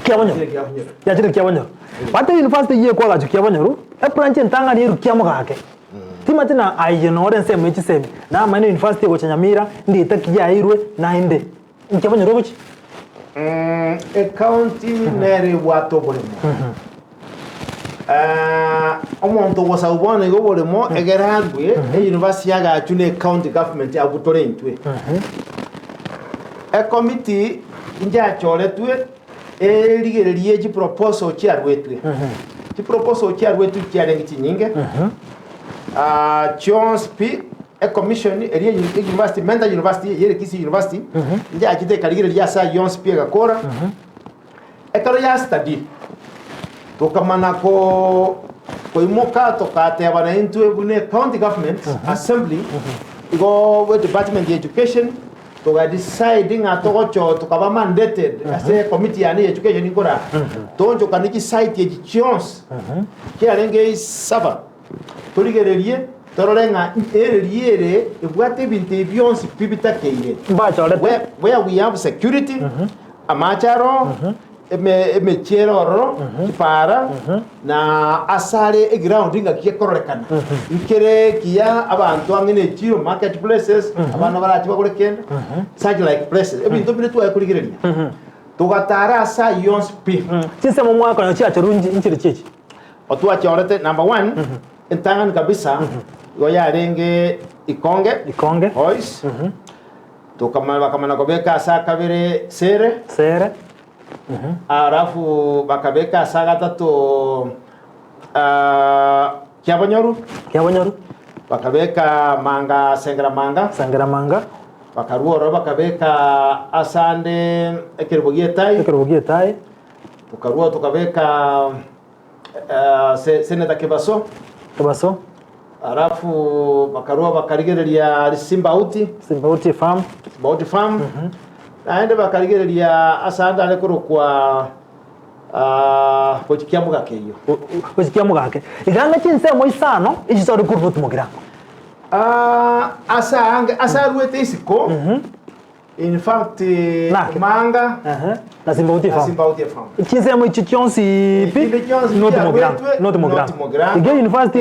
Kiabonyoru. Yachire Kiabonyoru. Bate university eyio ekwagachwa Kiabonyoru, ebranch entang'ani erwe Kiamogake. Timanyeti na aye nore ensemo ye chisemi, namanyete university egocha Nyamira, ndita ki yaeirwe naende. Nkiabonyoru ogochia? Ecounty nere ebwate oboremo. Omonto ogosaba bono iga oboremo egere arwe euniversity yagachwe na ecounty government abwo tore intwe. Ekomiti njachoretwe erigererie chiproposal chiarwetwe. Chiproposal chiarwetwe chiarenge chinyinge, chionsi pi ecommission eria university, Mentor University eyere Kisii University, njachete ekarigereria ase ayio onsi pi egakora. Ekero ya study, tokamana koimoka togateba naintwe buna ecounty government assembly, igo department ya education, Toga decide ng'a togocho tokaba mandated ase ecommittee yane ya education nkora toonchokane chisite echi chionsi chiarenge isaba torigererie torore ng'a ereri ere ebwate ebinto ebi bionsi pi bitakeire Mbachorete. where, where we have security amache aro eme emechie ere ororo chipara na asare eground ngaki ekororekana nkere ekiya abanto ang'e ne echiro market places abana barache bagore kende such like places ebinto bire twaye korigereria togatara ase ayio onsi pi. Chinsemo mwakonya chiachorwa nchire chiachi. Otwachorete number one entang'ani kabisa igo yarenge Ikonge Ikonge. Boys tokamana bakamana kobeka ase akabere Sere Sere. Alafu bakabeka ase agatato Kiabonyoru. Kiabonyoru. Bakabeka manga Sengeramanga. Sengeramanga. Bakarua ororo bakabeka ase ande ekerubo gi'etai. Ekerubo gi'etai. Tokarua tokabeka Senator Kebaso. Kebaso. Alafu bakarua bakarigereria Simbauti. Simbauti Farm. Simbauti Farm. Naende bakarigereria ase ande are korokwa gochia Kiamogake eyio. Gochia Kiamogake. Iga ng'a chinsemo isano echi chore korwa North Mugirango. Ase aange ase aruete isiko. In fact, Nake. Manga Na Simbauti na Farm. Simbauti Farm. Chinsemo echi chionsi pi Echinde chionsi North Mugirango. chiaruetwe North Mugirango. North Mugirango. Iga university.